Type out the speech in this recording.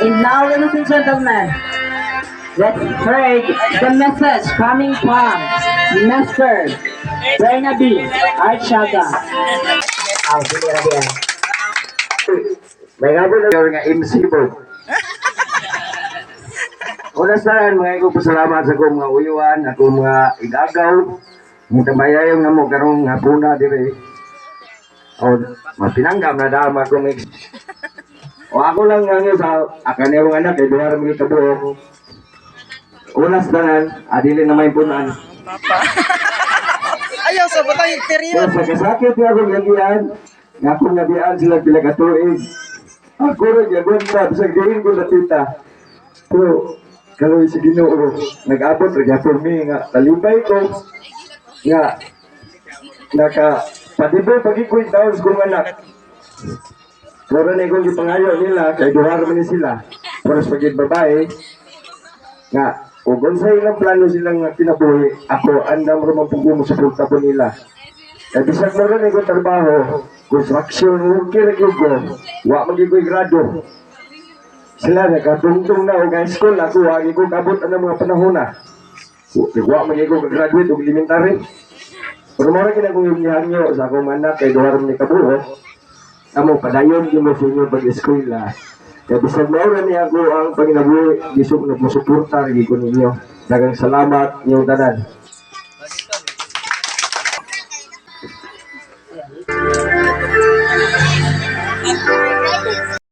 And now, ladies and gentlemen, let's hear the message coming from Mr. Bernaby Archaga. Ah, sige na diyan. May nga na nga MC po. Una sa mga ko pasalamat sa akong mga uyuan, akong mga igagaw, mga tamayayong namo karong hapuna dire. O mapinanggam na dama akong ex. O ako lang nga sa akanewang anak kay duha ra mga kabuok. Una sa tanan, adili na may punan. Ayaw sa batang Pero period. sa kasakit nga akong nagian, nga akong nabian sila pila ka tuig. Ako rin gagawin bisag diin ko sa tita. Pero kaloy sa Ginoo, nag-abot ra gyapon mi nga talibay ko nga naka padibo pagikoy taon sa kong anak. Pero na kong gipangayo nila kay duha ra man ni sila. Pero sa pagid babae nga ug unsa ilang plano silang nga kinabuhi, ako andam ra man pud ko mosuporta po nila. Kay bisag mo rin ko trabaho, construction worker gyud ko, wa man gyud ko'y grado. Sila nakatungtong na og high school, ako wa gyud ko kabot ang mga panahon na. Wa man gyud ko graduate og elementary. Pero mao ra gyud akong gihangyo sa akong anak kay duha ra man ni kabuok. Amo padayon gyud mo sa inyo pag-eskwela. Kay bisag mao ra ni ako ang panginabuhi, gisog na mosuporta gyud ko ninyo. Daghang salamat inyong tanan.